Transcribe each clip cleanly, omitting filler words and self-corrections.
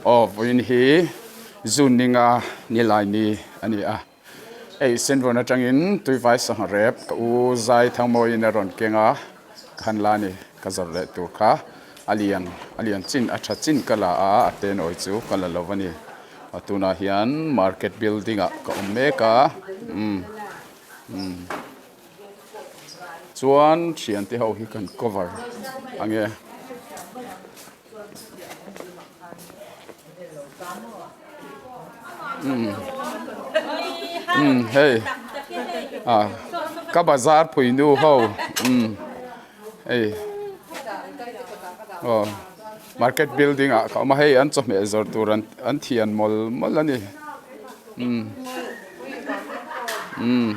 Aw vawiin hi June ninga nilai ni a ni a, hei Senvawn atangin Tuivai sangha rep ka u Zai Thangmawiin a rawn keng a, ka han la a ni, ka zawrh leh tur kha a lian a lian chin a tha chin ka la a, a tenawi chu ka la lo a ni. Tunah hian market building ah ka awm mek a, umm umm. Chuan thiante ho hi kan cover ange. Umm hei ah ka bazar pui nu ho umm hei aw market building ah ka awm a hei an chawhmeh zawrh tur an thian mawlh mawlh a ni umm umm.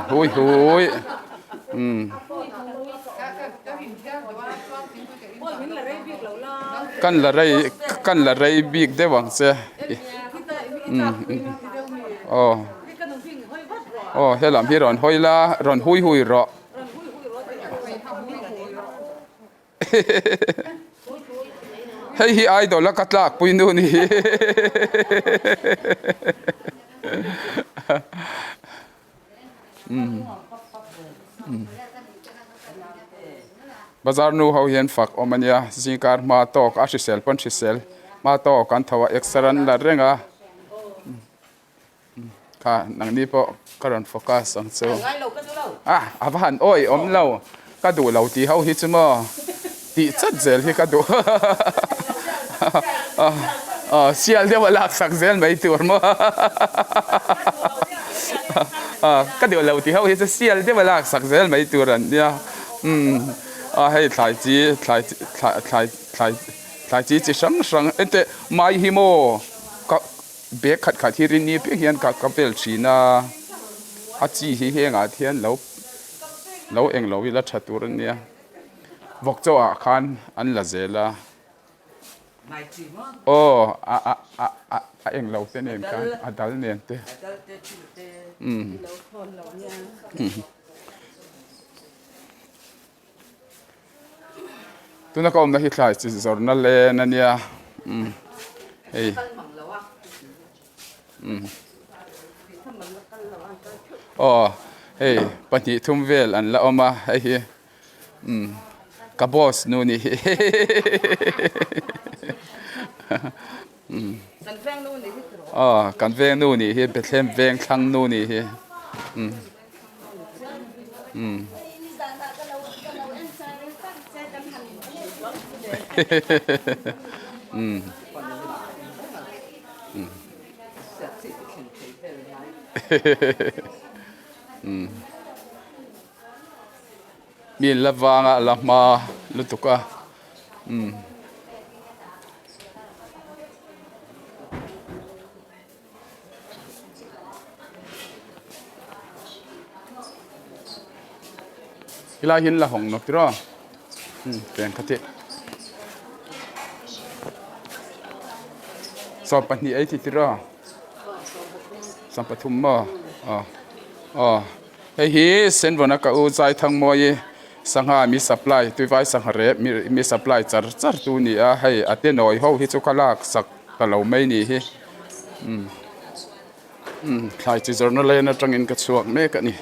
Hui hui kan la rei kan la rei bik deuh ang che aw aw helam hi rawn hawi la rawn hui hui rawh. Hei hi idol a ka tlak pui nu ni hi. Bazar nu ho hian fak awm a nia zingkar hma tawk a hrisel pawn hrisel hma tawk an tho a exer an la reng a. Kha nangni pawh ka rawn focus ang chu ah a va han awi awm lo ka duh lo tih ho hi chu maw tih chat zel hi ka duh aw sial deuh a lak sak zel mai tur maw ka duh lo tih ho hi chu sial deuh a lak sak zel mai tur an nia umm a hei thlai chi thlai thlai thlai thlai chi chi hrang hrang enteh mai hi maw ka. Bag khat khat hi rin ni piang hian ka ka vel thin a, a chi hi hengah te hian lo lo eng lo ila tha tur a nia, vawk chaw ah khan an la zel a, aw a a a a a eng lo te nen khan a dal nen te umm Tuna ka awmna hi thlai chi zawrhna len a nia umm hei umm aw hei pahnih thum vel an la awm a hei hi umm ka boss nu ni hi umm aw kan veng nu nih hi Bethlehem veng thlang nu nih hi umm. Umm. Umm. Umm. Mi la vanga la hma lutuk a. Umm. Helai hian la hawng nawk tiraw umm pen kha tih 12 ei ti tiraw 13 maw aw aw hei hi senvawna ka u Zaithangmawii sangha mi supply tuivai sangha rep mi supply char char tu a ni a hei a tenawi ho hi chu ka lak sak ta lo mai ni hi. Umm umm thlai chi zawrhna lane atangin ka chhuak mek a ni.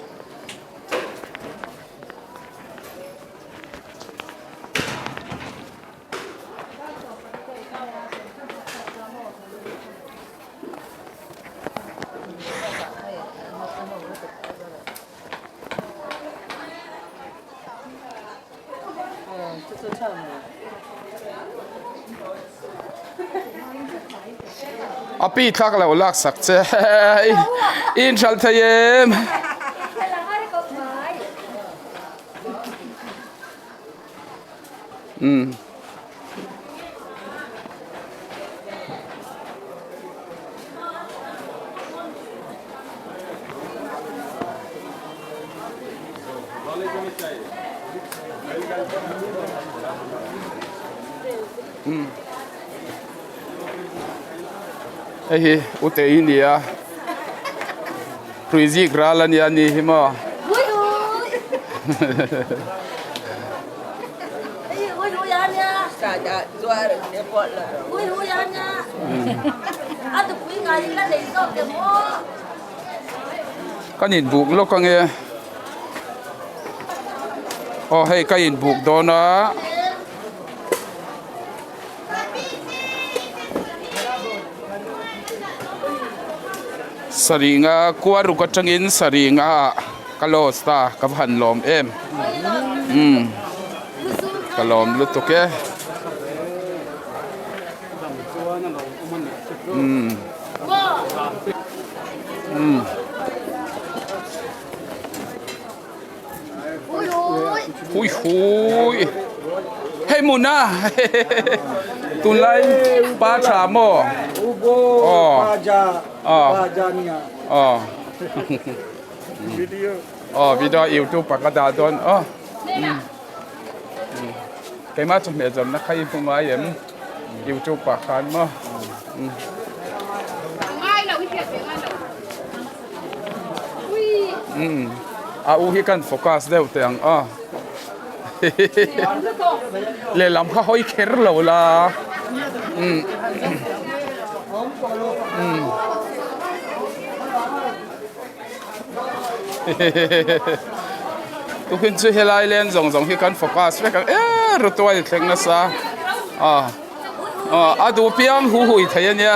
A pi thla ka lo lak sak che i inhralh thei em? Umm. Hei hi u te i nia hrui zik ral a nia ni hi maw. Kan inbuk lawk ange aw hei ka inbuk dawn a. Sarih nga kua ruk atangin sarih nga ah ka loss ta ka va han lawm em umm ka lawm lutuk e umm umm. Hui hui hei hmun a tunlai pa tha maw aw aw aw video youtube ah ka dah dawn aw keimah chawhmeh zawrhna kha i hmu ngai em youtube ah khan maw. Umm a u hi kan focus deuh teh ang aw lehlam kha hawi kher lo la umm umm tukin chu helai leng zawng zawng hi kan focus vek ang eee rutuai thleng nasa aw aw a duh piang hu hui thei a nia.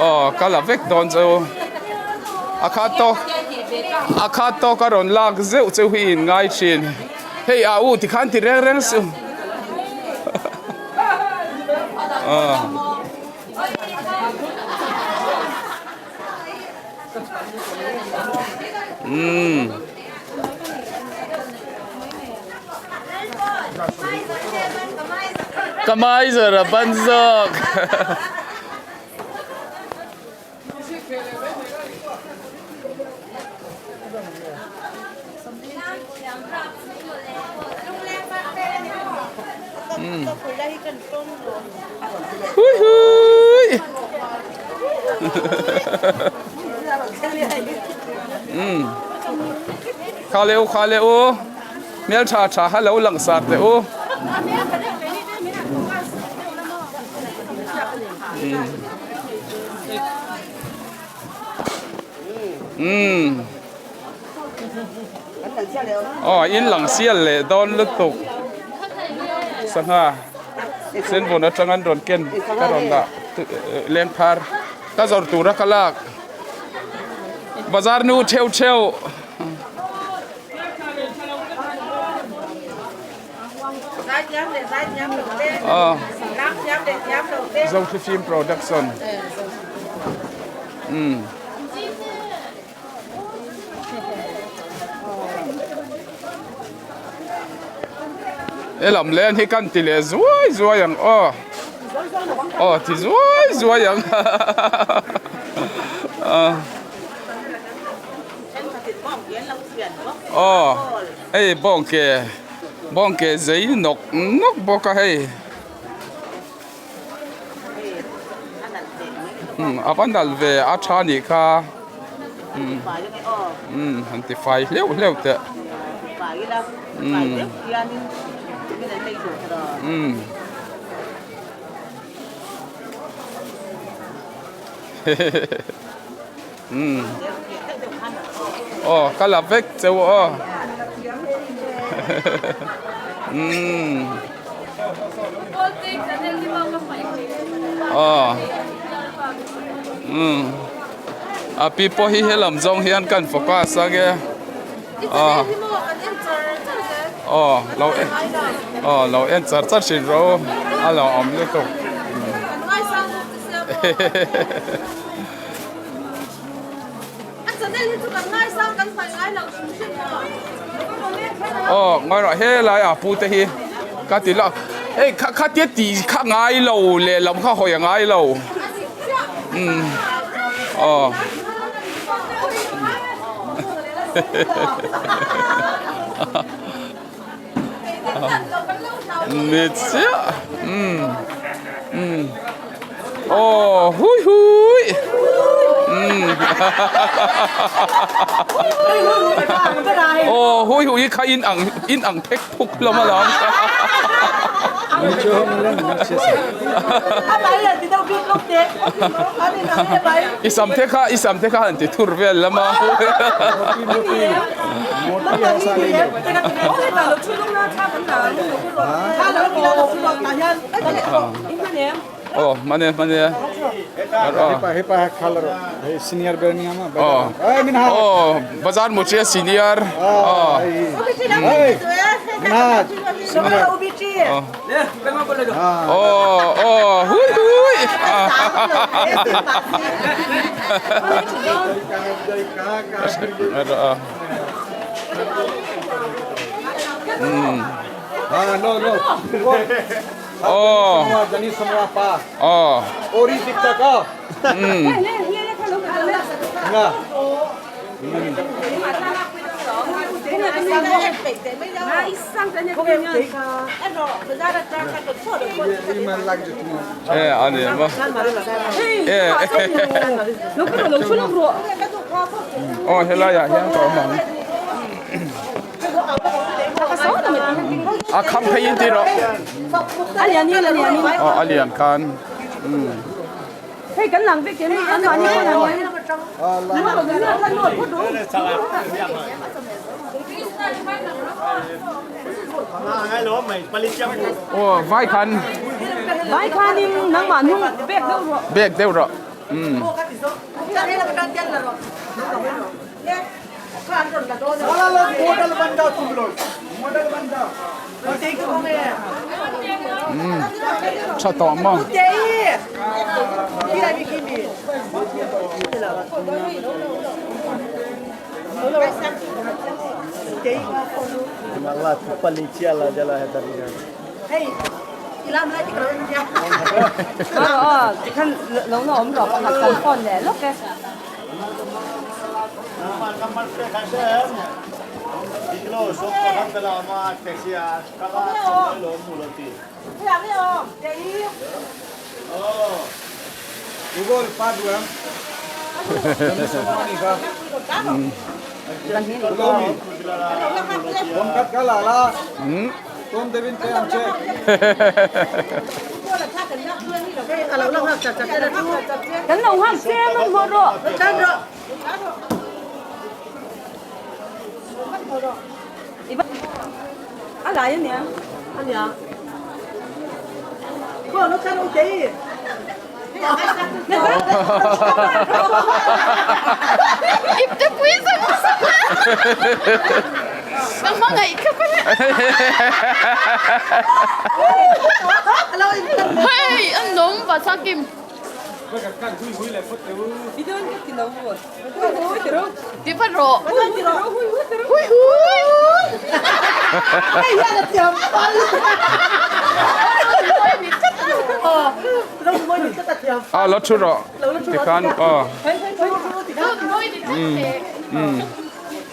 Aw ka la vek dawn chu a khat tawk a khat tawk a rawn lak zeuh cheu hi in ngai thin hei a u tikhan ti reng reng suh. Umm. Ka maizer a ban zawk. Hui hui. Umm. Kha leh u kha leh u. Hmeltha tha kha lo lang sar teh u. Umm. Aw in lang sial leh dawn lutuk. Sangha senvun atang an rawn ken ka rawn dah lengphar ka zawrh tura ka lak bazar nu theuh theuh. Zothli Film Production umm helam len hi kan ti leh zuai zuai ang aw aw ti zuai zuai ang ah. Aw hei bawng ke bawng ke zei nawk nawk bawk a hei umm a va nalh ve a tha nih kha umm umm han ti fai hleuh hleuh teh umm umm. Umm aw ka la vek cheu aw umm aw umm a pi pawh hi helam zawng hian kan focus ange aw aw lo en aw lo en char char thin rawh u a lo awm lutuk. Aw ngawi rawh helai a pu te hi ka ti la hei kha khatia tih kha ngai lo lehlam kha hawi a ngai lo umm aw hehehe. Ni chiah umm umm aw hui hui umm aw hui hui kha in ang in ang phek phuk hlawm alawm i sam te kha i sam te kha han ti thur vel lam a. Aw hmane hmane aw bazar muchia senior aw aw aw hui hui Aw helai ah hian ka awm ang a kham phei in tih rawh aw a lian khan aw vai khan bag deuh rawh umm. Umm tha tawh maw. A lo thu rawh tikhan aw umm umm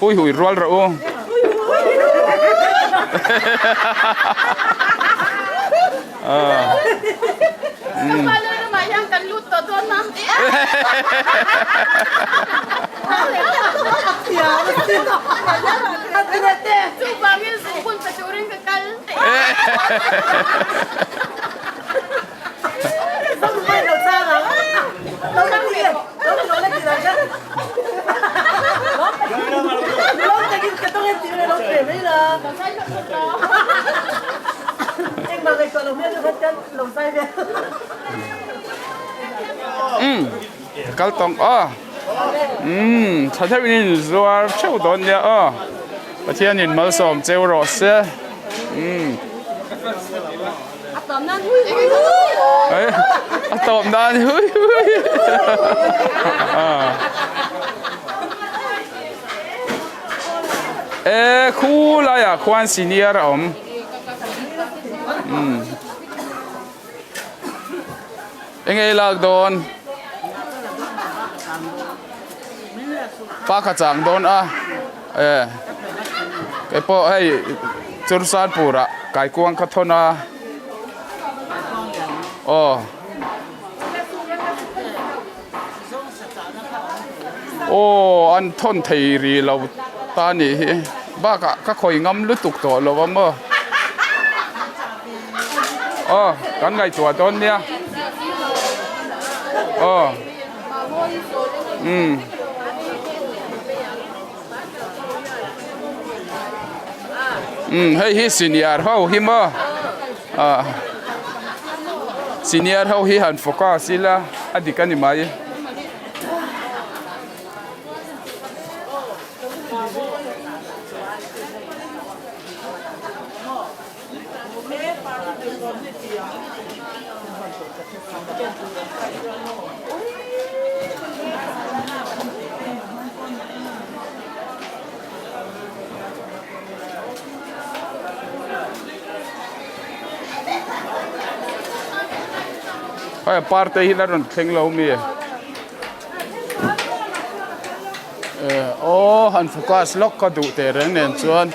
hui hui rual rawh u. Umm kal tawng aw umm tha deuhin in zuar theuh dawn nia aw Pathianin malsawm cheu rawh se umm. A tawp nan hui hui. E khu laiah khuan senior a awm. Enge i lak dawn? Pa kha chang dawn a. E keipawh hei Chursanpurah. Kaikuang ka thawn a. Aw. Aw an thawn thei ri lo ta nih hi. Bakah ka khawi ngam lutuk tawh lo a maw. Aw kan ngaihtuah dawn nia. Aw. Umm. Umm hei hi senior ho hi maw ah senior ho hi han focus ila a dik a ni mai. Hei parte hi la rawn thleng lo mi aw han focus lawk ka duh teh reng nen chuan.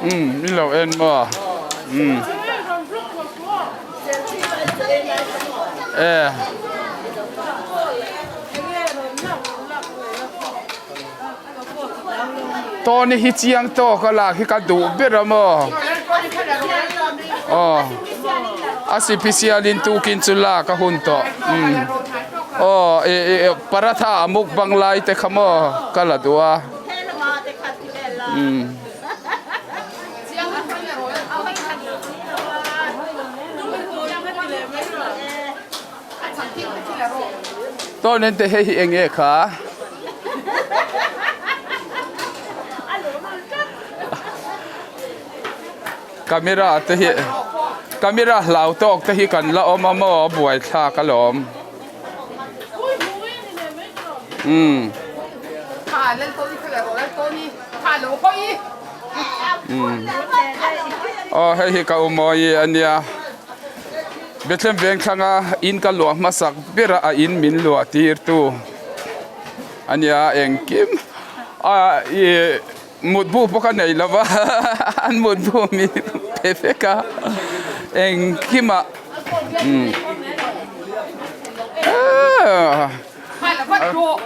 Umm min lo en maw umm e Tawni hi chiang tawk a lak hi ka duh ber a maw aw a sipisial in tukin chu lak a hun tawh umm aw ih ih paratha a mukbang lai te kha maw ka la duh a umm. Tawnin te hei hi eng nge kha? Camera te hi camera hlau tawk te hi kan la awm a maw a buaithlak alawm. Umm. Umm. Aw hei hi ka u mawi a nia. Bethlehem veng thlanga in ka luah hmasak ber a a in min luah tir tu a nia engkim a ih mutbu pawh ka nei lova an mutbu min pe vek a engkimah umm aaa.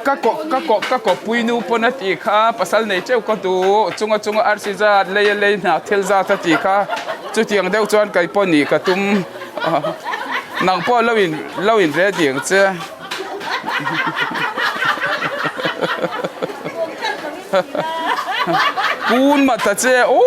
Ka kawh ka kawh ka kawppui nu pawn a tih kha pasal nei teuh ka duh chunga chunga arsi zat lei a lei hnah thil zat a tih kha chutiang deuh chuan kei pawh nih ka tum nang pawh lo in lo in ready ang che kun mah ta che aww.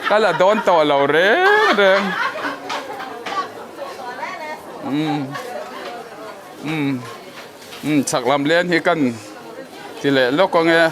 Ka la dawn tawh lo reng reng. Umm umm umm chhak lam len hi kan ti leh lawk ang e.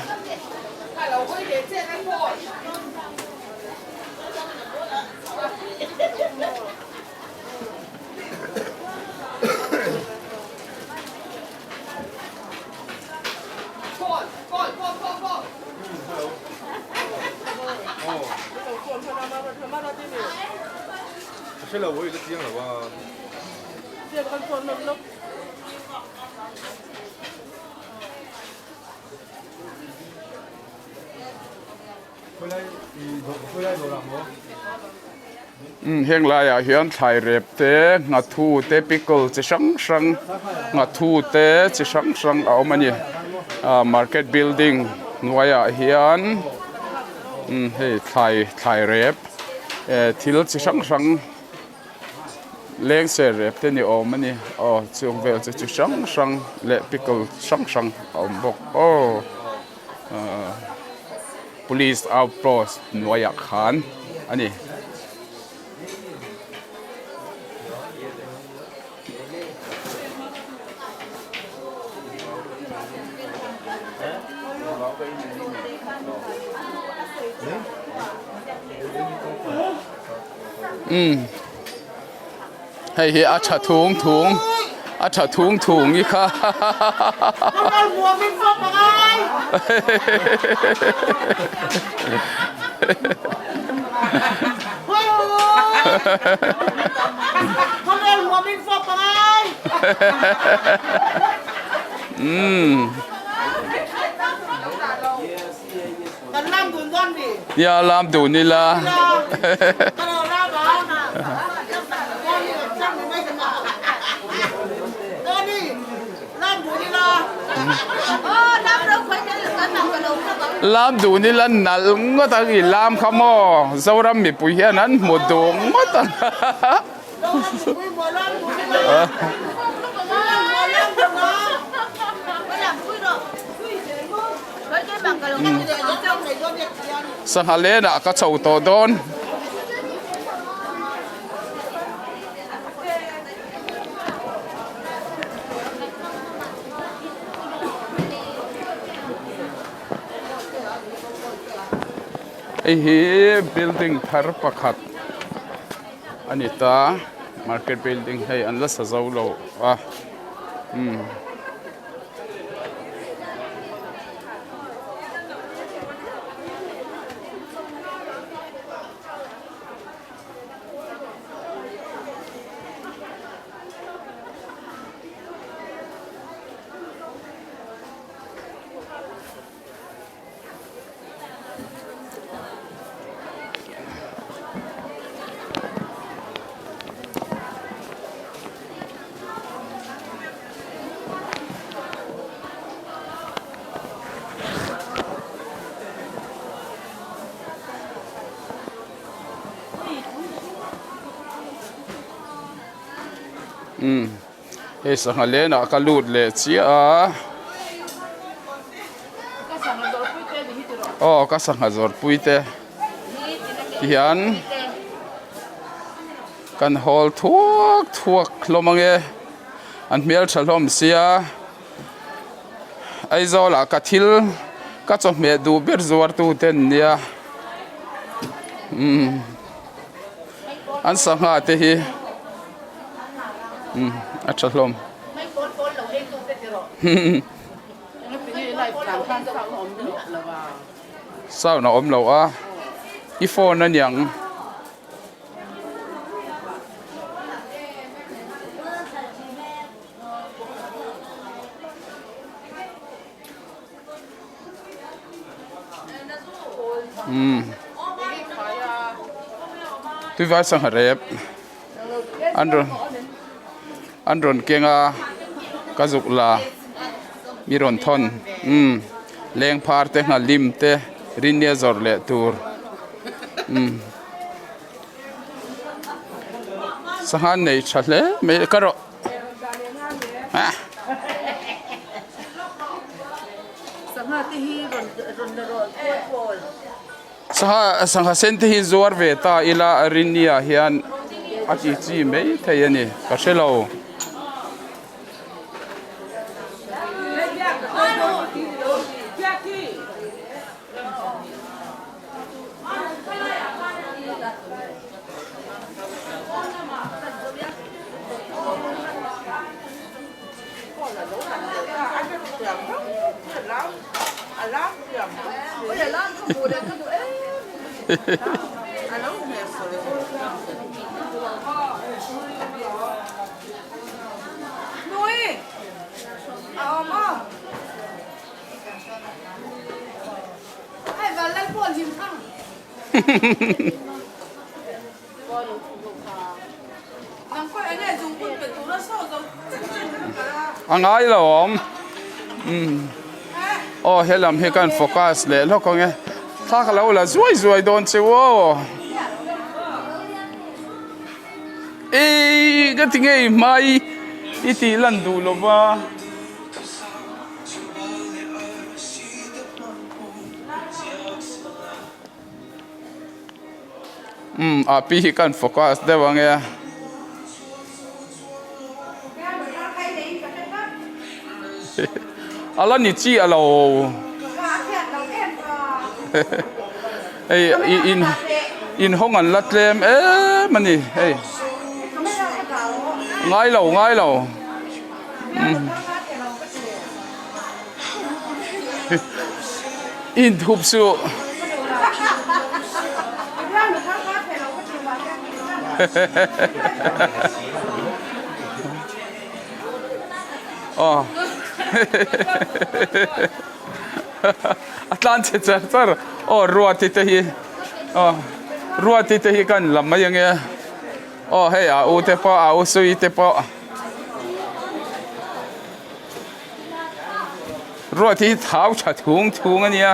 Umm heng laiah hian thlai rep te nghathu te pickle chi hrang hrang nghathu te chi hrang hrang a awm a ni ah market building hnuaiah hian. Umm hei thlai thlai rep eh thil chi hrang hrang leng ser rep te ni awm a ni aw chung vel chu chi hrang hrang leh pickle hrang hrang a awm bawk aw ahh police outpost hnuaiah khan a ni. Umm hei hi a tha thung thung a tha thung thung i kha Nia lam dun ila. Lam dun ila nalh ngawt ang i lam kha maw Zoram mipui hian an hmu duh ngawt ang. Sangha lenah ka chho tawh dawn. Hei hi building thar pakhat a ni ta market building hei an la sa zo lo a umm. Umm hei sangha lenah ka lut leh chiah a aw ka sangha zawrhpui te tihian kan hawl thuak thuak hlawm ange an hmeltha hlawm sia Aizawl ah ka thil ka chawhmeh duh ber zuar tu te an nia umm an sangha te hi umm a tha hlawm sound a awm lo a i phone a niang. Umm tuivai sangha rep an rawn an rawn keng a ka zuk la mi rawn thawn umm lengphar te nghalim te rinnia zawrh leh tur umm. Sangha nei tha hle mai ka rawh Sangha sangha sen te hi zuar ve ta ila Rinnia hian a ti chi mai thei a ni ka hre lo. A ngai lo awm umm aw helam hi kan focus leh hlawk ang e. Thla ka lo la zuai zuai dawn che u aw. Eii ka ti ngei hmai i tih lan duh lo va. Umm a pi hi kan focus deuh ang e. A la ni chi a lo. Hei i in in hawng an la tlem em a ni hei. Ngai lo ngai lo. Umm. Inthup suh. Aw. A tlan chhe char char. Aw Ruati te hi. Aw Ruati te hi kan la mai ange. Aw hei a u te pawh a u Sui te pawh. Ruat hi thau tha thung thung a nia.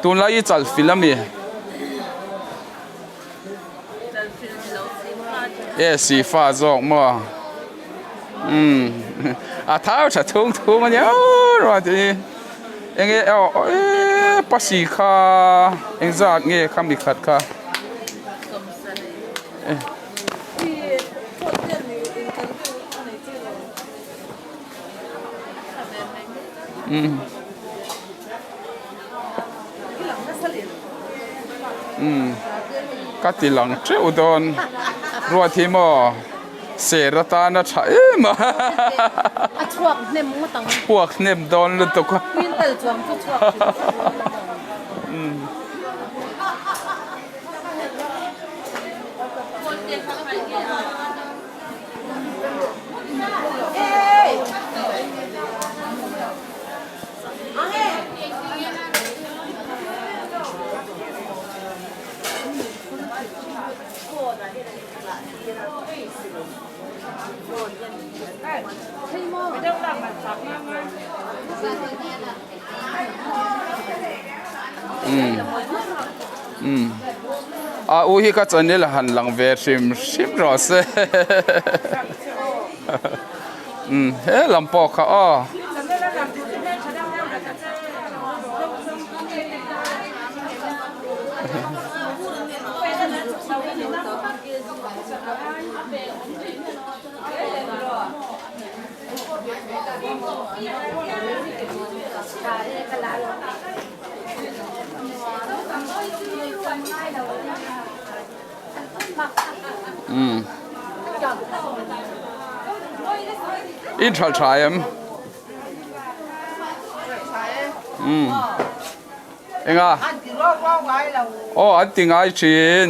Tunlai hi chalfilh a mi? E sifa zawk maw? Umm a thau tha thung thung a nia aw ruat hi. Enge aw e pasi kha engzat nge kha mi khat kha? Ka ti lang teuh dawn ruat hi maw ser atana tha em a a chhuak hnem ngawt ang chhuak hnem dawn lutuk a quintal chuang chu chhuak Umm a u hi ka channel a han lang ve hrim hrim rawh se umm he lam pawh kha aw. Umm i tha tha em umm enga aw an ti ngai thin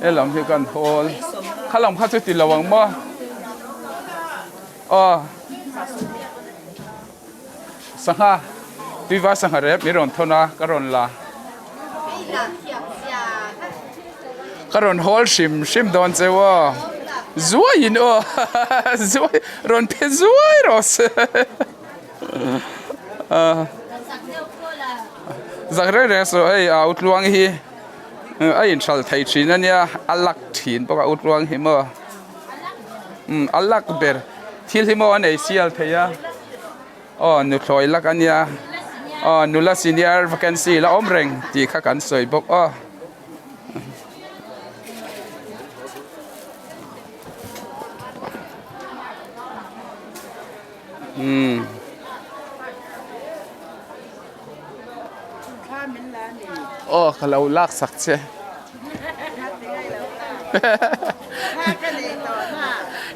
He lam hi kan hawl kha lam kha chu ti lo ang maw aw Sangha tuiva sangha rep mi rawn thawn a ka rawn la ka rawn hawl hrim hrim dawn che aw zuai in aw zuai rawn phe zuai rawh se zak reng reng suh hei a utluang hi a inhral thei thin a nia a lak thin bawk a utluang hi maw. Umm a lak ber thil hi maw a nei sial thei a aw nuthlawi lak a nia aw nula senior vacancy la awm reng tih kha kan sawi bawk aw. Umm. Aw ka lo lak sak che.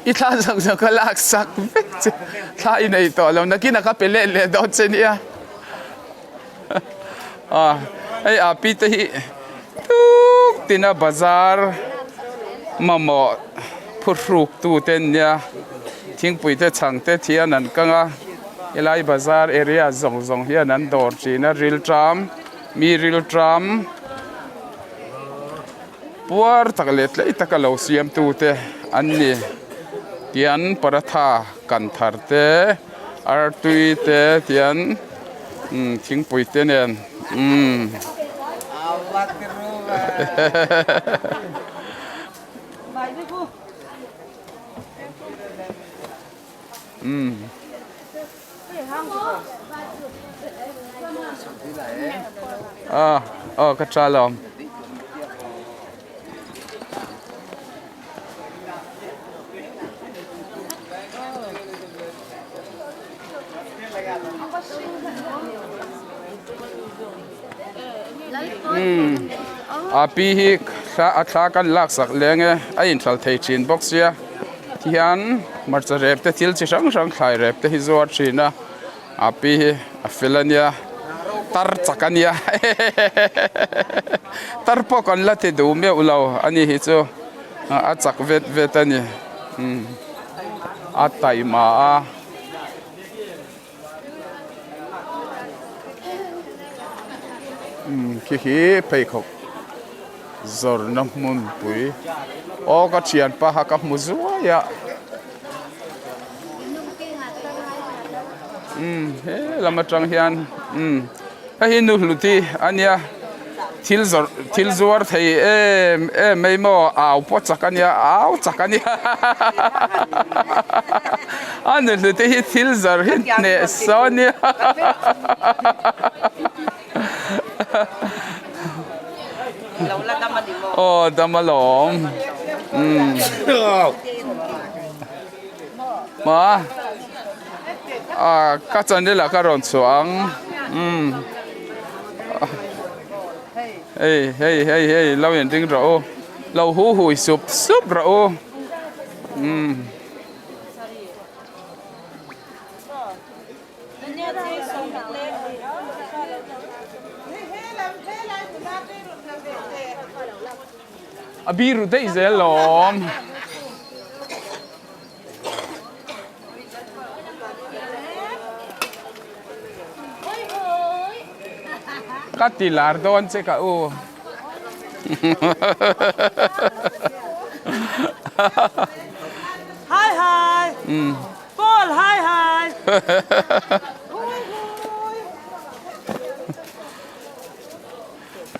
I thla zawng zawng ka lak sak vek che. Thla i nei tawh lo nakin a ka pe let leh dawn che nia. Aw hei a pi te hi tuk tina bazar mamawh phuhruk tu te an nia. Thingpui te chhang te thian an kang a, helai bazar area zawng zawng hian an dawr thin a, rilṭam mi rilṭam puar tak leh tlei taka lo siam tu te an ni. Tian paratha kan thar te artui te tian thingpui te nen umm. Umm. Ah, oh ka tha lawm. Umm a pi hi a thla kan lak sak leng e a inthal thei thin bawk sia tihian hmarcha rep te thil chi hrang hrang thlai rep te hi zuar thin a a pi hi a fel a nia tar chak a nia tar pawh kan la ti duh meuh lo a ni hi chu a chak vet vet a ni umm a taima a. Umm khi hi pheikhawk zawrhna hmunpui aw ka thianpa kha ka hmu zuai a umm he lam atang hian umm hei hi nu hluti a nia thil zawrh thil zuar thei em em mai maw au pawh chak a nia au chak a nia a nu hluti hi thil zawrh hi hneh saw a nia aw dam alawm umm ma ah ka channel ah ka rawn chhuah ang umm hei hei hei hei lo in ring rawh u lo hu hui sup sup rawh u umm. A biru daih zel lawm. Ka ti lar dawn che ka u. Hi hi. Paul hi hi.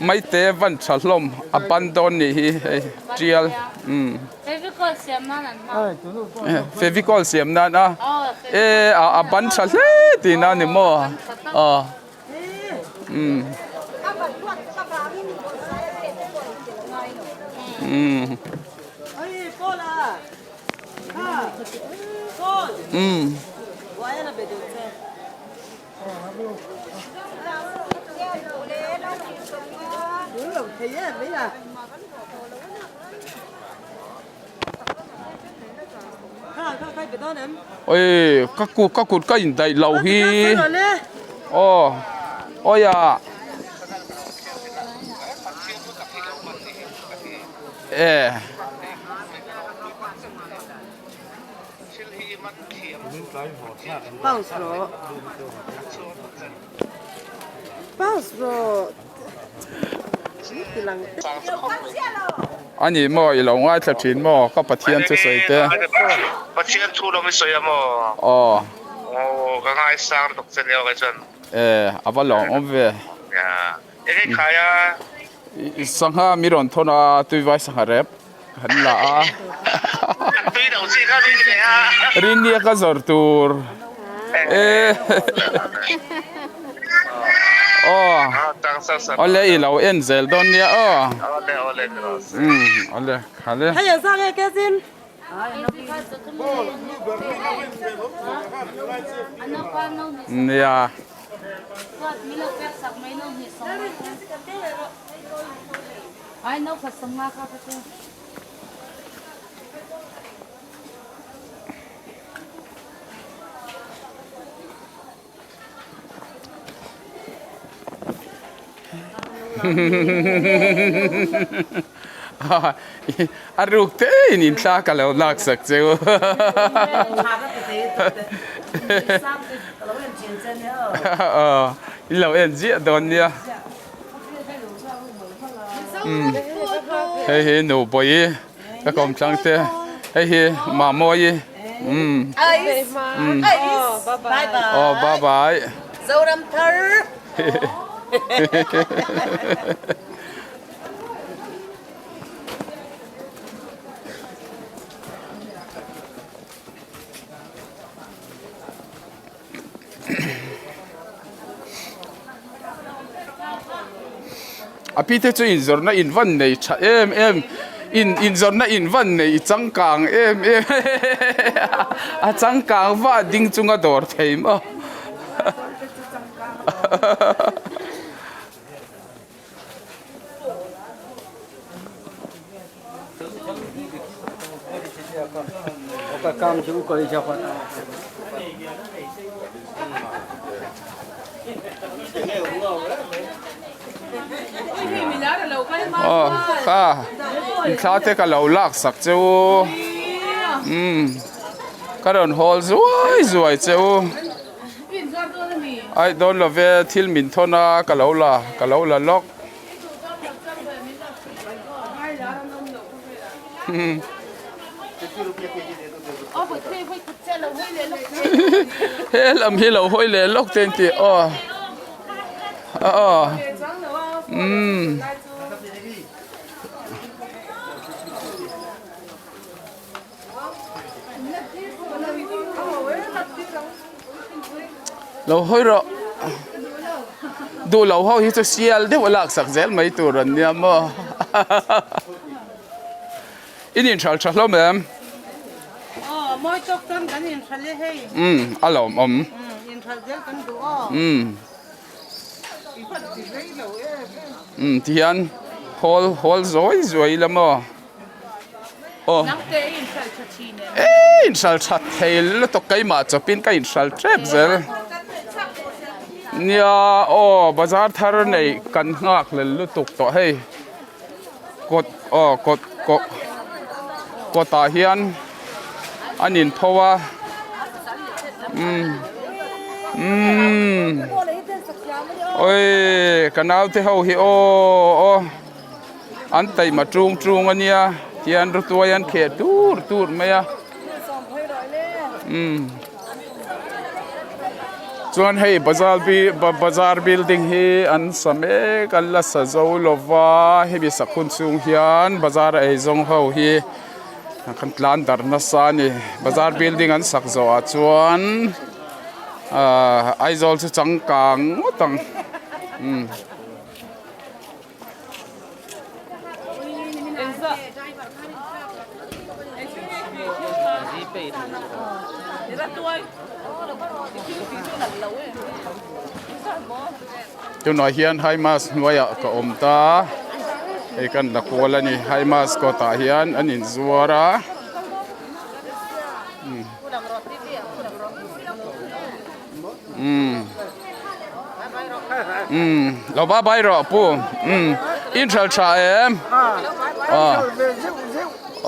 Maite van tha hlawm a ban dawn nih hi hei tial umm Fevicol siam nan an hmang. Fevicol siam nan a e a ban tha hle tihna a ni maw aw umm umm umm. Oi ka kut ka kut ka indaih lo hi aw awi ah e. Pause rawh Pause rawh A ni maw i lo ngaithla thin maw ka Pathian chu sawi te. Pathian thu lo mi sawi a maw? Aw. Aw ka ngaisang lutuk che nia kei chuan. E a va lawm awm ve. Enge khai a? Sangha mi rawn thawn a tuivai sangha rep. Kan la a. Tui lo chi kha rin leh a. Rinnia ka zawrh tur. E. Aw. Awle i lo en zel dawn nia aw. Awle awle. Um awle khale. Hei an sang e Kezin. Nia. A ruk te in in thla ka lo lak sak che u. In lo en ziah dawn nia. Hei hi Nubawi ka kawmthlang te hei hi Mamawi. Aw bye bye. Zoram thar. A pi te chu inzawrhna in van nei tha em em in inzawrhna in van nei changkang em em a changkang vah ding chunga dawr thei maw. Aw kha inthla te ka lo lak sak che u umm ka rawn hawl zuai zuai che u. Aih dawn lo ve thil min thawn a ka lo la ka lo la lawk. He lam hi lo hawi leh lawk te an ti aw aw umm. Lo hawi rawh duh lo ho hi chu sial deuh a lak sak zel mai tur an nia maw in inhral tha hlawm em aw mawi tawk chuan kan inhral e hei umm a lawmawm inhral zel kan duh aw umm umm tihian hawl hawl zawi zuai ila maw. Aw. Eii inhral that thei lutuk keimah chawpin ka inhral tep zel. Nia aw bazar thar nei kan nghak lel lutuk tawh hei kawt aw kawt kawt kawtah hian an inpho a umm umm awii ka naute ho hi aw aw. An taima tung tung a nia tihian rutuai an kheh tur tur mai a umm chuan hei bazar bi bazar building hi an sa mek an la sa zo lova hemi sak hun chhung hian bazar a eizawng ho hi kan tlan darh nasa a ni bazar building an sak zawh ah chuan ahh Aizawl chu changkang ngawt ang umm. Tunah hian high mass hnuaiah ka awm ta hei kan la kual a ni high mass kawtah hian an inzuar a umm umm lo ba bai rawh pu umm in hral tha em aw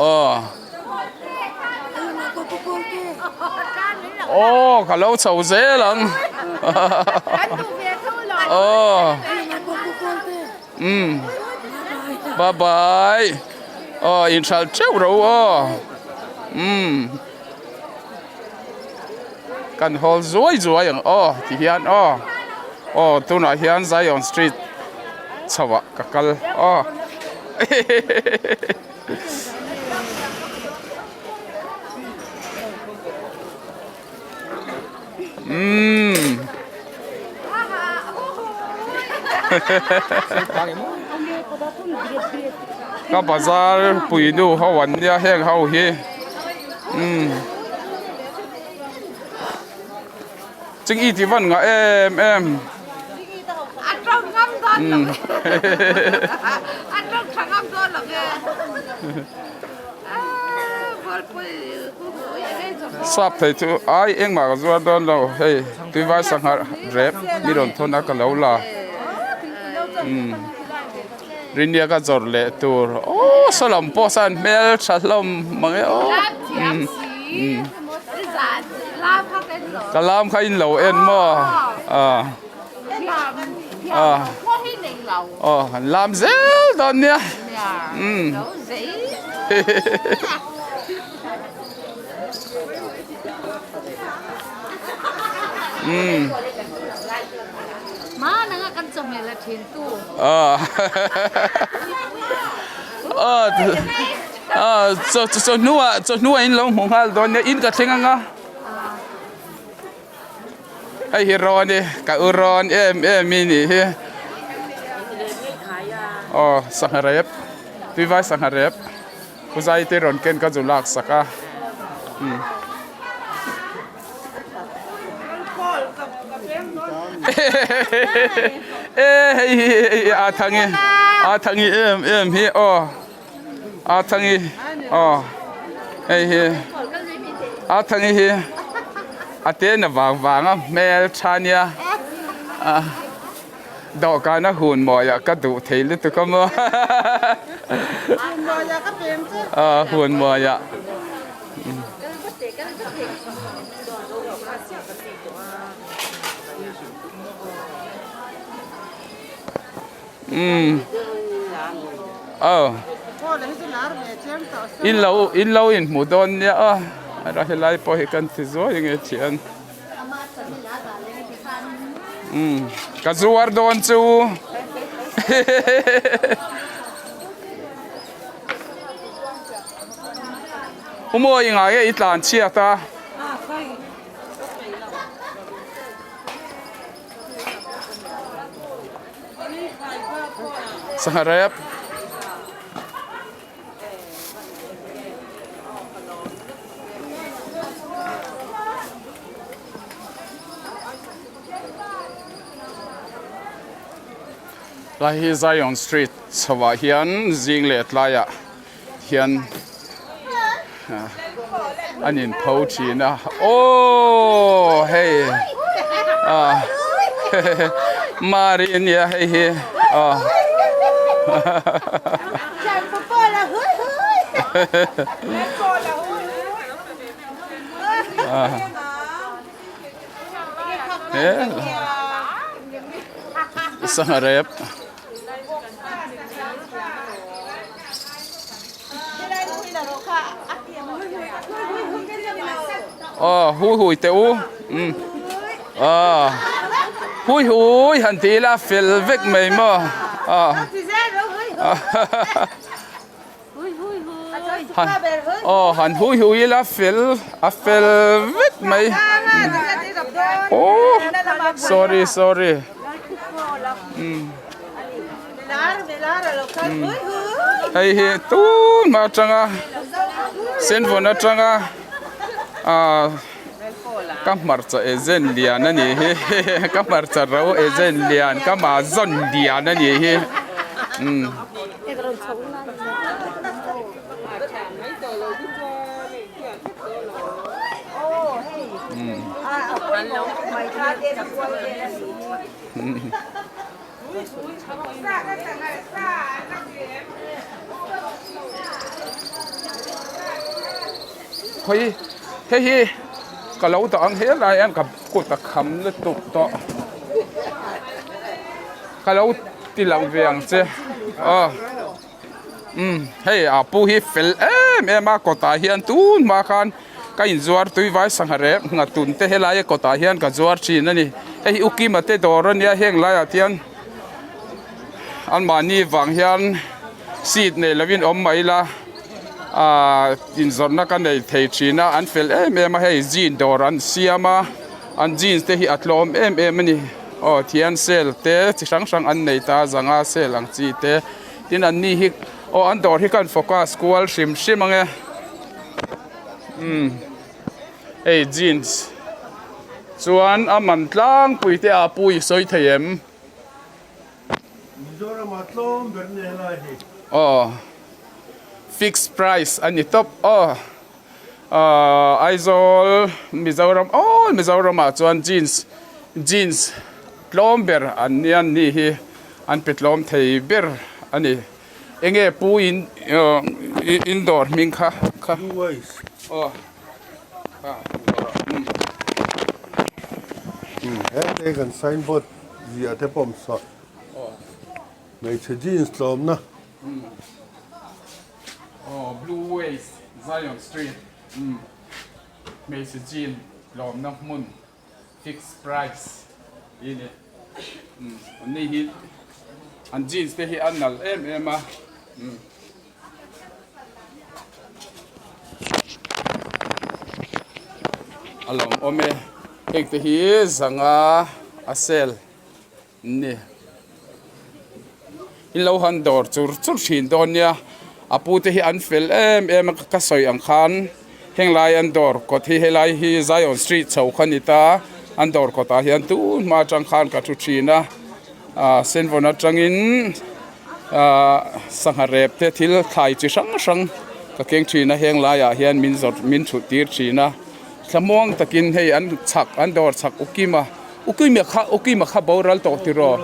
aw aw ka lo chho zel ang aw umm bye bye aw in hral teuh ro aw umm. Kan hawl zuai zuai ang aw ti hian aw aw tunah hian Zion street chho ah ka kal aw umm ka bazar pui nu ho an nia heng ho hi. Umm ching i ti van ngah em em umm sap thei chu ai engmah ka zuar dawn lo hei tuivai sangha rep mi rawn thawn a ka lo la umm. Rinnia ka zawrh leh tur aw saw lam pawh sawn hmel tha hlawm mang e aw ka lam kha in lo en maw ah ah aw an lam zel dawn nia umm umm. Chawhnuah chawhnuah in lo hmu nghal dawn nia in ka thleng anga hei hi rawn i ka u rawn em em i nih hi aw sangha rep tuivai sangha rep puzai te rawn ken ka zu lak sak a. E hei hi hei a thangi a thangi em em hi aw a thangi aw hei hi a thangi hi a te na vang vang a hmel tha nia a dawhkan a hun mawi ah ka duh thei lutuk a maw a hun mawi ah. Umm aw in lo in lo inhmu dawn nia aw a helai pawh hi kan ti zuai nge thian umm ka zuar dawn chu U mawi ngai e i tlan chhiat a. Sangha rep. Lai hi Zion Street chhoah hian zing leh tlaiah hian an inpho thin a aww hei ah mari ania hei hi ah sangha rep. Aw hui hui teh u umm aw hui hui han ti ila fel vek mai maw aw aw han hui hui ila fel a fel vek mai aw sorry sorry. Hei hi tun hma atanga senvawn atanga ah ka hmarcha agent lian a nih hi ka hmarcha ro agent lian ka mahzawn lian a nih hi umm. Khawi hei hi ka lo dah ang hle lai hian ka kut a kham lutuk tawh ka lo ti lang ve ang che aw. Umm hei a pu hi fel em em a kawtah hian tun hma khan ka inzuar tui vai sangha rep nghatun te helai kawtah hian ka zuar thin a ni hei hi ukima te dawr a nia heng laiah hian anmahni vang hian seat nei lovin awm mai ila ahh inzawrhna ka nei thei thin a an fel em em a hei jean dawr an siam a an jeans te hi a tlawm em em a ni aw thian sale te chi hrang hrang an nei ta zanga sale ang chi te. Tin an ni hi aw an dawr hi khan focus kual hrim hrim ang e umm hei jeans chuan a man tlangpui te ah pui i sawi thei em? Mizoram ah tlawm ber nia helai hi. Aw fixed price a ni tawp aw ahh Aizawl Mizoram aw Mizoram ah chuan jeans jeans tlawm ber an nia an ni hi. An pe tlawm thei ber. a ni. Enge pu in in dawr hming kha kha. Aw kha He kan signboard ziah te pawh awm saw. Hmeichhe jeans tlawmna. Aw Blue Ways Zion Street hmeichhe jean tlawmna hmun. Fix price tih a ni. An ni hi an jeans te hi a nalh em em a. A lawmawm e. Heng te hi zanga a sale an ni. In lo han dawr chur chur thin dawn nia, a pu te hi an fel em em a ka sawi ang khan henglai an dawr kawt hi helai hi Zion street chho kha ni ta an dawr kawt ah hian tun hma atang khan ka thu thin a ah senvawn atangin ah sangha rep te thil thlai chi hrang hrang ka keng thin a henglai ah hian min zawrh min thut tir thin a thlamuang takin hei an chhak an dawr chhak ukim a. Ukima kha Ukima kha boral tawh tiraw?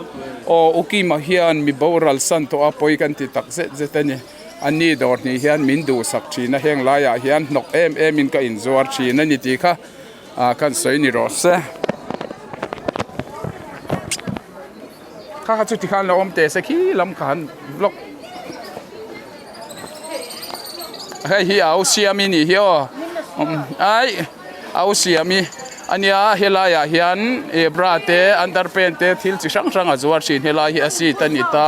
Aw Ukima hian mi boral san tawh a pawi kan ti tak zet zet a ni. A ni dawr hnih hian min duhsak thin a, heng laiah hian hnawk em em in ka inzuar thin a ni tih kha kan sawi ni rawh se. Kha kha chuti khan lo awm teh se khi lam kha han vlog. Hei hi a Ausiami nih hi aw. Ai Ausiami ania helai ah hian ih bra te underpant te thil chi hrang hrang a zuar thin helai hi a seat a ni ta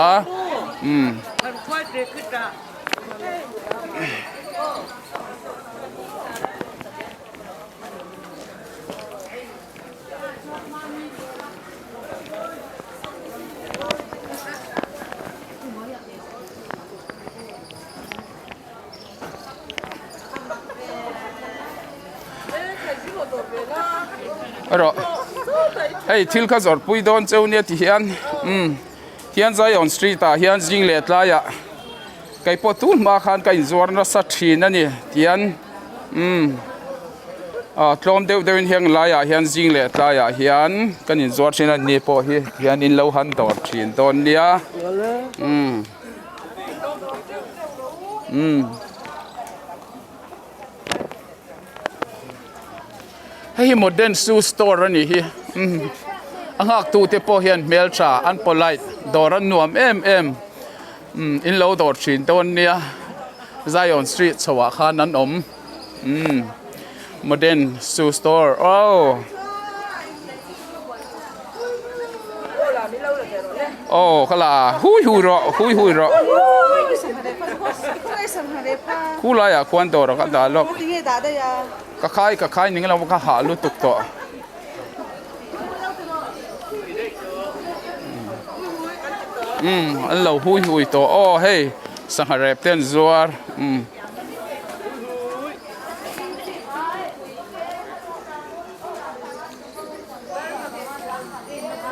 umm. Erawh hei thil kha zawrh pui dawn cheu nia ti hian umm hian Zion street ah hian zing leh tlaiah kei pawh tun hma khan ka inzuar nasa thin a ni tihian umm ah tlawm deuh deuhin heng laiah hian zing leh tlaiah hian kan inzuar thin a ni pawh hi tihian in lo han dawr thin dawn nia umm umm hei hi modern shoe store a nih hi umm a nghak tu te pawh hian hmeltha an polite dawr an nuam em em umm in lo dawr thin dawn nia Zion street chho ah khan an awm umm modern shoe store aw aw ka la hui hui rawh hui hui rawh khulai ah khuan dawr ah ka dah lawk ka khai ka khai ning lo ka hah lutuk tawh. Umm an lo hui hui tawh aw hei sangha rep te an zuar umm.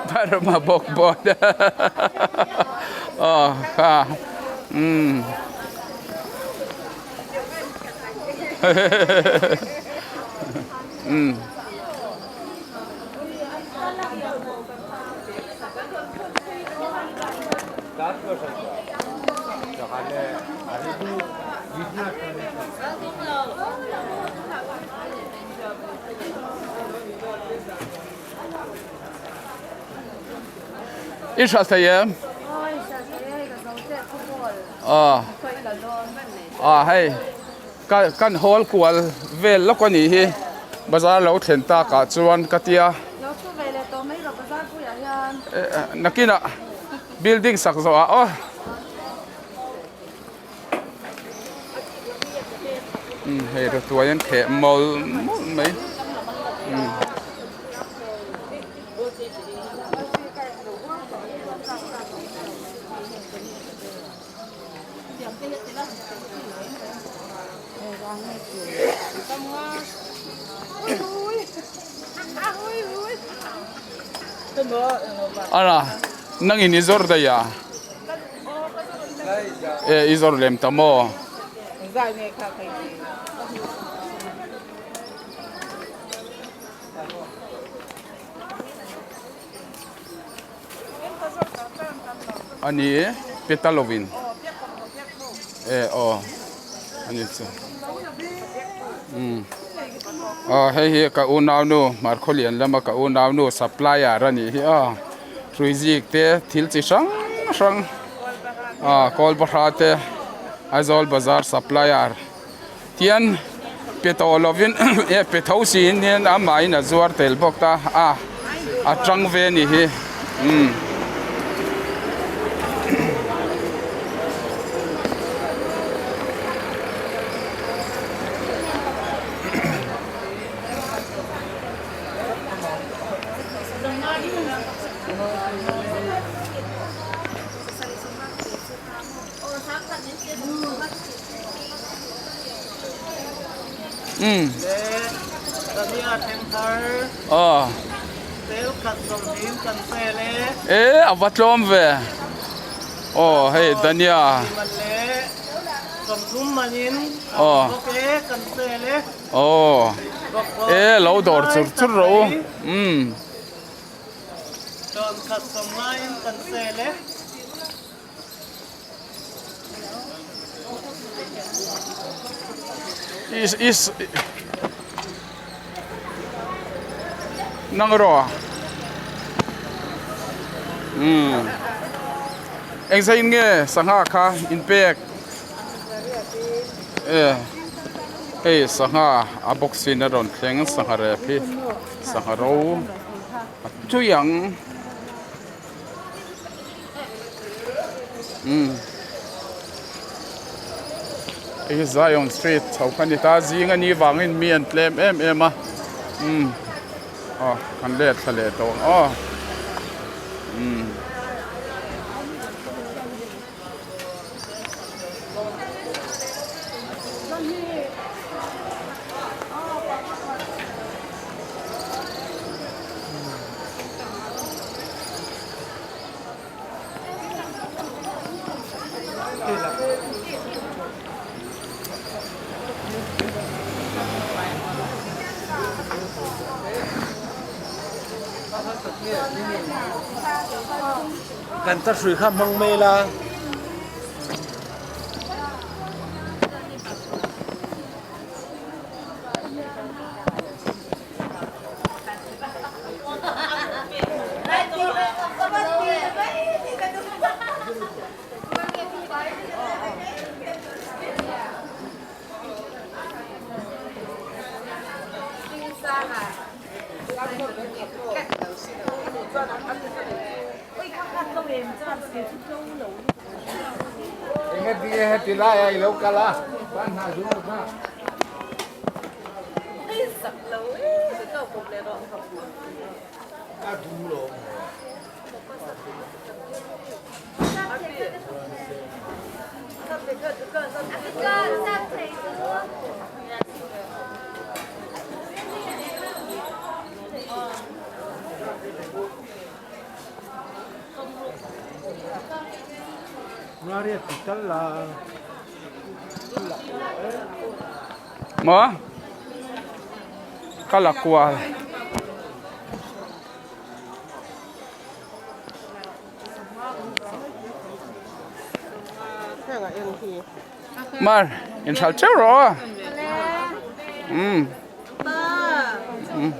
Burma bawk bawk aw kha umm umm. I hra thei em? Ah hei kan hawl kual vel lawk a nih hi bazar lo thlen tak ah chuan ka tia nakinah building sak zawh ah aw. Hei rawtuai an kheh mawlh mawlh mai. Ala nangin i zawrh daih a. E i zawrh lem ta maw? A ni. Pe ta lovin e aw ani chu umm aw hei hi ka unaunu hmarkhawlian lama ka unaunu supplier a nih hi aw hrui zik te thil chi hrang hrang ah kawl bahra te Aizawl bazar supplier tian pe tawh lovin e pe tho siin hian amahin a zuar tel bawk ta a a tang ve a nih hi umm. Umm. Aw. E a va tlawm ve. Aw hei Dania. Aw. Aw. E lo dawr chur chur rawh u. Umm. Is is nang rawh a umm engzah in nge sangha kha in pek e hei sangha a box in a rawn thleng sangha rep hi sangha ro a tui ang. Umm hei hi Zion street chho kha a ni ta zing a nih vangin mi an tlem em em a umm aw kan let thla leh tawh ang aw umm. Kan ta hrui kha hmang mai la. Maw ka la kual. Mar in hral teuh rawh aw. Umm. Umm.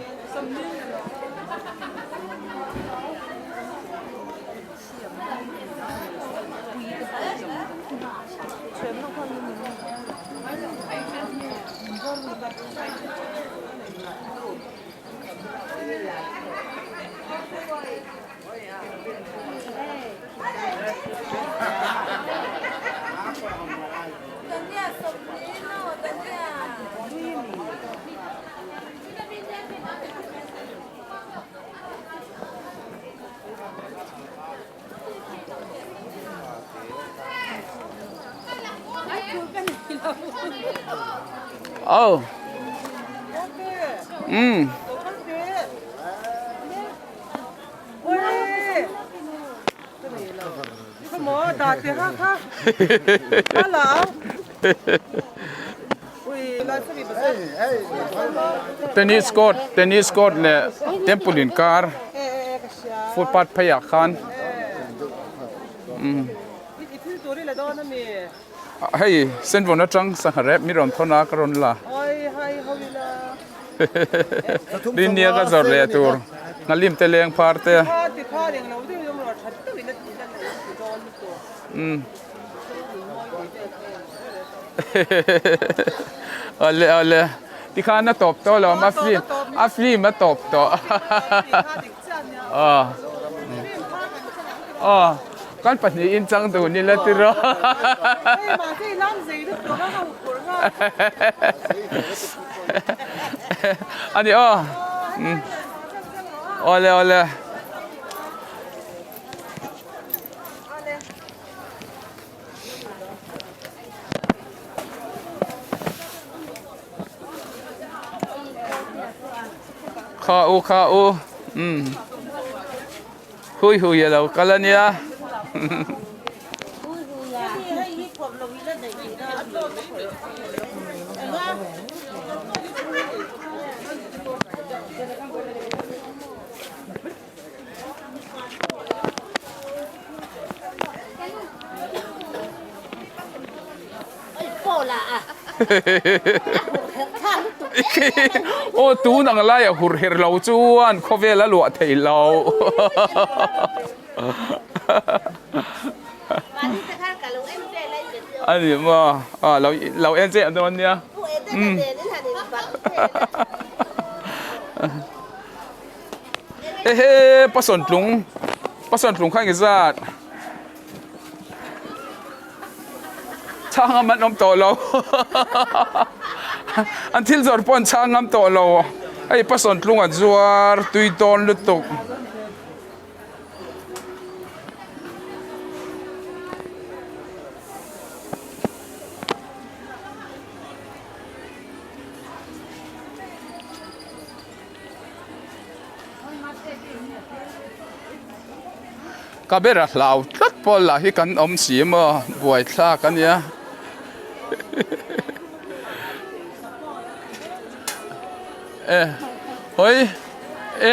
Oh. Mm. Tennis court tennis court leh temple inkar footpath pheiah khan umm. Hei Senvawn atang sangha rep mi rawn thawn a ka rawn la. Rinnia ka zawrh leh tur nghalim te leng phar te. Umm. Awle awle tikhan a tawp tawh lo a film a film a tawp tawh aw aw kan pahnihin chang dun ila tiraw ani aw awle awle. Kha u kha u umm hui hui a lo kal a nia. Aw tun ang laia hur her lo chuan khawvel a luah thei lo. A ni maw a lo lo en che dawn nia. Ehe pasawntlung pasawntlung kha nge zat chhang ngam an awm tawh lo an thil zawrh pawh an chhang ngam tawh lo hei pasawntlung an zuar tui tawn lutuk. Ka ber a hlau tlat pawh lah hi kan awm si maw buaithlak a nia e hawi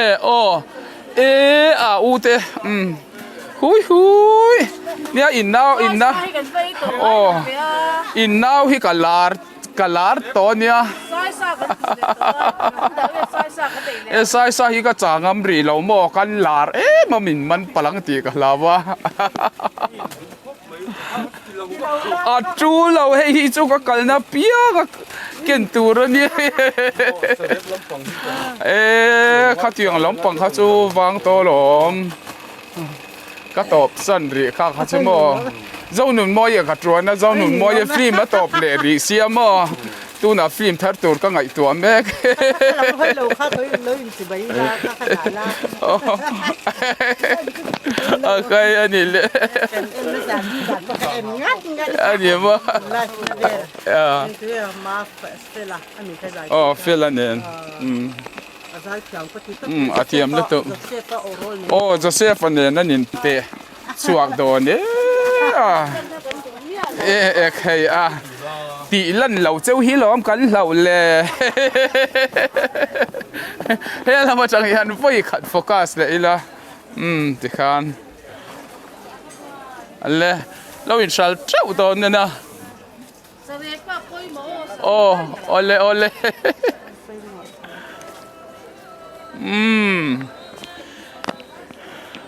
e aw e a u te umm hui hui nia in nau in nau aw in nau hi ka lar. Ka lar tawh ania. E saisa hi ka chang am rih lo maw kan lar em a min man palh ang tih ka hlau a. A tu lo hei hi chu ka kalna piang a ken tur a nia. E khatiang lampang kha chu vang tawh alawm. Ka tawp san rih kha kha chu maw Zonunmawia ka tuan a Zonunmawia film a tawp leh rih sia maw tunah film thar tur ka ngaihtuah mek a kai a ni le a ni maw aw Fela nen. Umm a thiam lutuk aw Joseph a nen an in teh chhuak dawn e a e ek hei a tih lan lo cheu hi lawm kan hlauh le he lam atang hian vawi khat focus leh ila umm tikhan le lo inhral teuh dawn nen a. Aw awle awle umm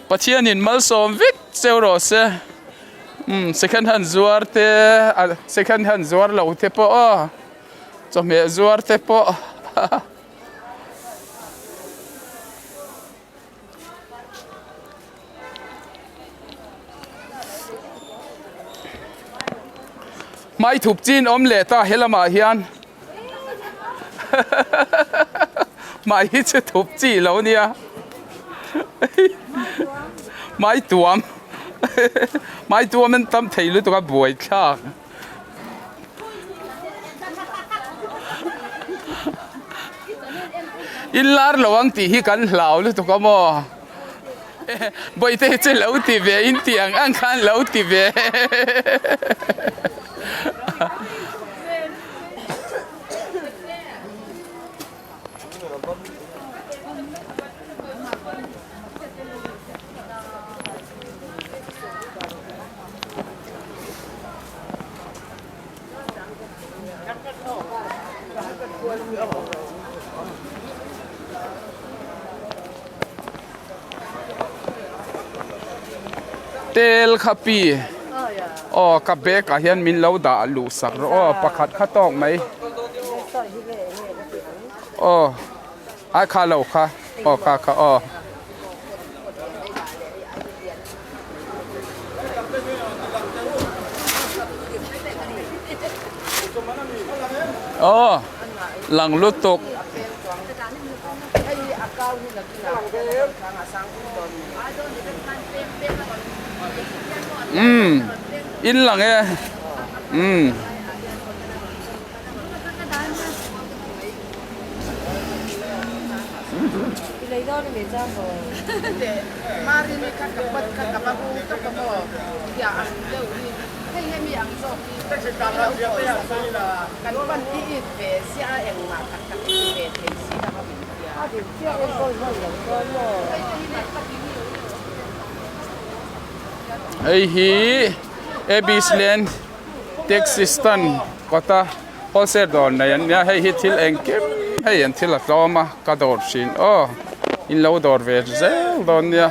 Pathianin malsawm vek cheu rawh se umm second hand zuar te second hand zuar lo te pawh aw chawhmeh zuar te pawh. Hmai thup chin awm leh ta he lamah hian hmai hi chu thup chi lo nia hmai tuam hmai tuam an tam thei lutuk a buai thlak. In lar lo ang tih hi kan hlau lutuk a maw Bawihte hi chu lo ti ve in tih ang ang khan lo ti ve Tel kha pi aw ka bag ah hian min lo dah luh sak rawh aw pakhat kha tawk mai aw a kha lo kha aw kha kha aw. Aw lang lutuk. Umm in lang e umm. Hei hi Abis Land Taxi Stand kawta wholesale dawr nei an nia hei hi thil engkim hei an thil a tlawm a ka dawr thin aw in lo dawr ve zel dawn nia.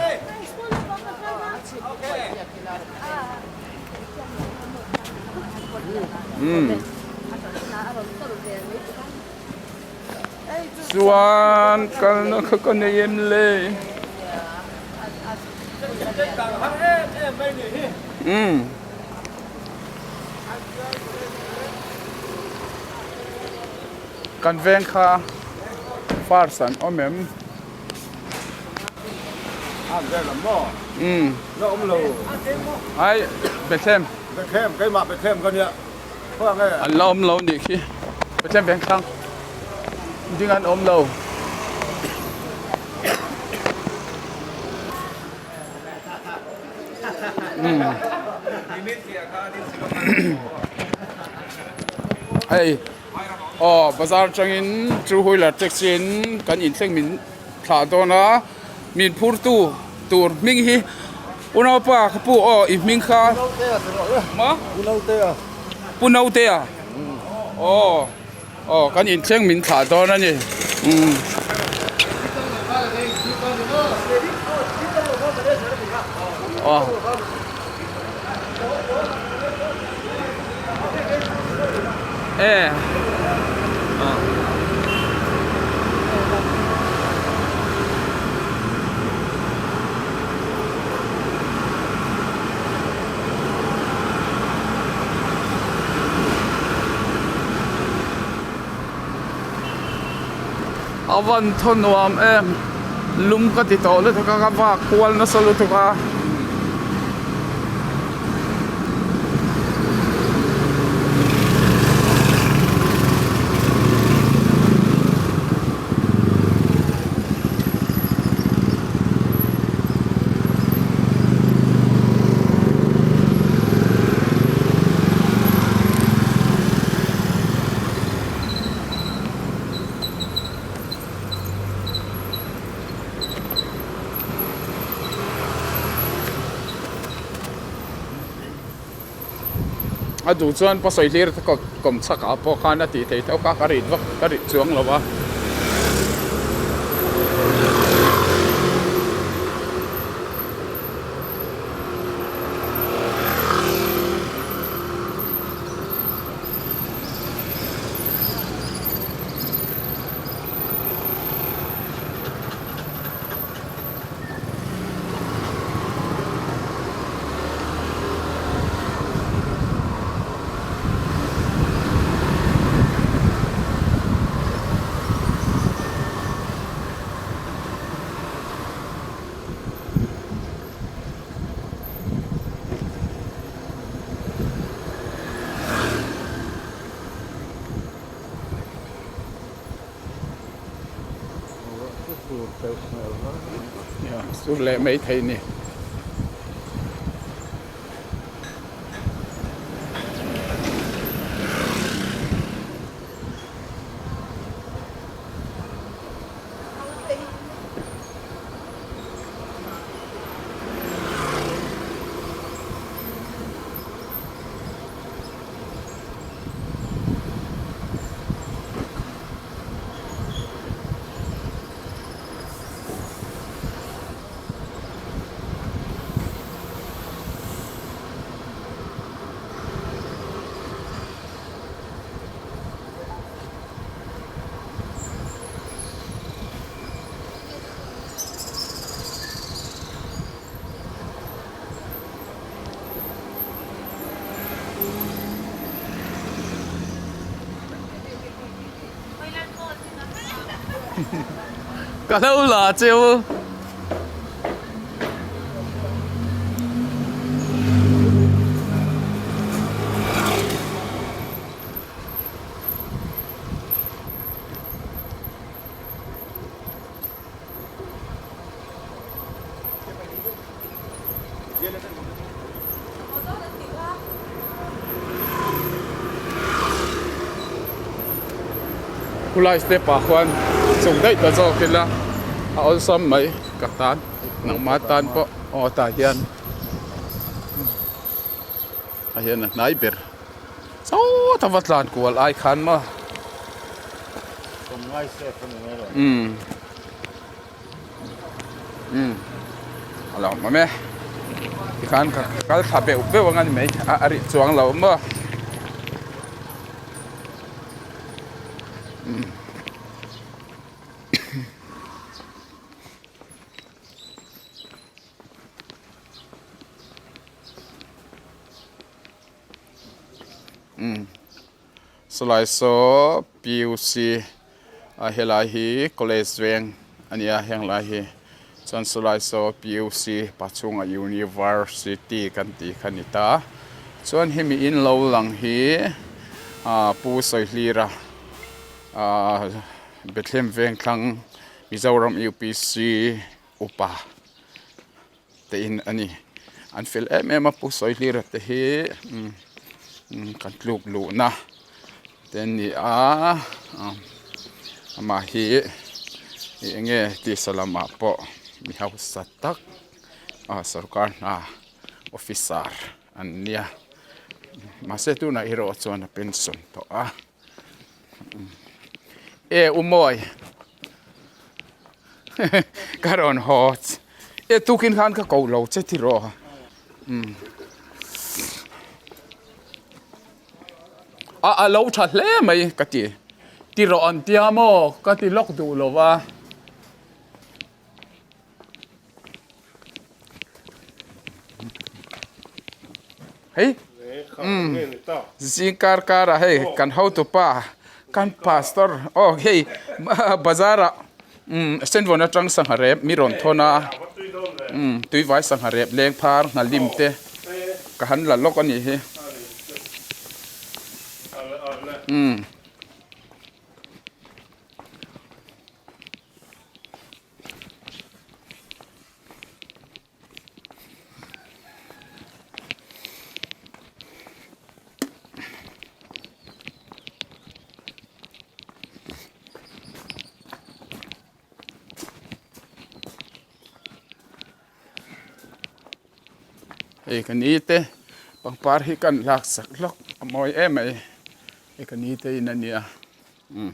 Chuan kalna kha ka nei em le? Umm. Kan veng kha first an awm em? Umm. Ai Bethlehem. Bethlehem keimah Bethlehem ka nia. An la awm lo nih khi Pathian veng thlang ding an awm lo. Hei aw bazar atangin two wheeler taxi in kan inthleng min thlah dawn a min phur tu tur hming hi Unaupa ka pu aw i hming kha maw Pu Nautea aw aw kan inthleng min thlah dawn a ni umm. Aw e aw. A van thaw nuam em lung ka ti tawh lutuk a ka vak kual nasa lutuk a. A duh chuan pasawi hlir te kawm chhak ah pawh khan a tih theih tho kha ka rit vak ka rit chuang lo a. Sur leh mai thei ni. Ka lo la cheu. Khulai step ah khuan chung daih ta zawk ila a awlsam mai ka tan nangmah tan pawh aw tah hian tah hian a hnai ber chawt a va tlan kual ai khan maw umm. Umm a lo awm e tikhan ka kal thla beuh beuh ang a ni mai a a rih chuang lo maw umm. Umm sawlai saw PUC a helai hi college veng a ni a heng lai hi chuan sawlai saw PUC pachhunga university kan tih kha a ni ta chuan hemi in lo lang hi ah pu Sawihlira ah Bethlehem Vengthlang Mizoram UPC upa. te in a ni an fel em em a pu sawihlira te hi umm kan tluk luhna te an ni a amah hi eng nge tisa lamah pawh mi hausa tak a sorkar hna officer an nia mahse tunah erawh chuan a pension tawh a. E u mawi ka rawn haw e tukin khan ka ko lo che tiraw umm a a lo tha hle mai ka ti tiraw an tia maw ka ti lawk duh lo va. Hei umm zing kar kar ah hei kan hotu pa kan pastor aw hei bazar ah umm senvawn atang sangha rep mi rawn thawn a umm tuivai sangha rep leng phar nghalim te ka han la lawk a nih hi umm. Hei ka ni te pangpar hi kan lak sak hlawk a mawi em mai hei ka ni te in a nia umm.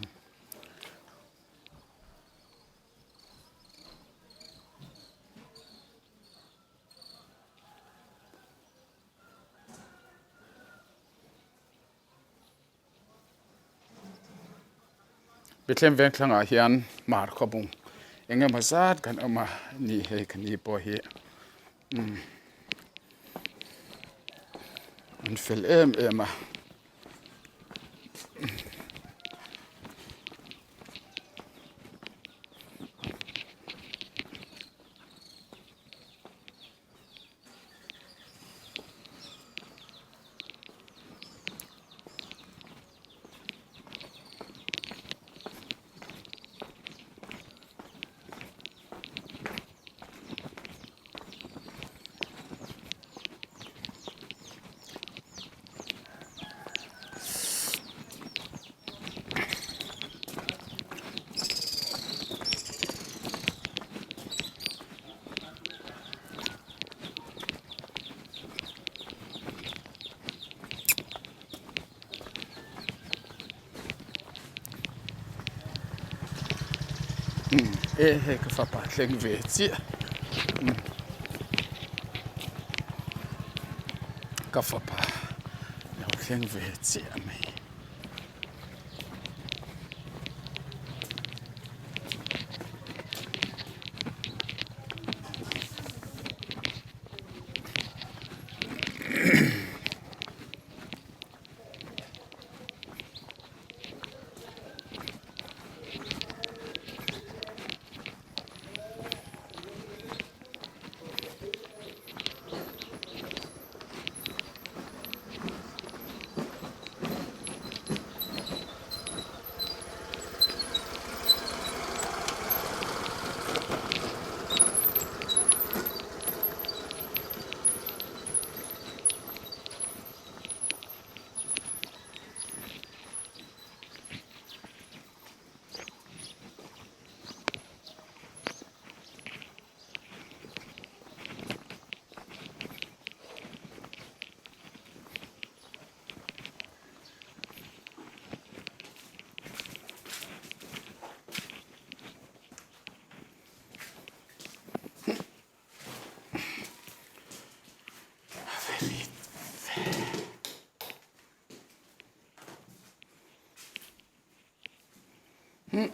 Bethlehem veng thlangah hian hmar khawbung eng emaw zat kan awm a ni hei ka ni pawh hi umm an fel em em a. E hei ka fapa thleng ve chiah ka fapa lo thleng ve chiah mai. Hmm.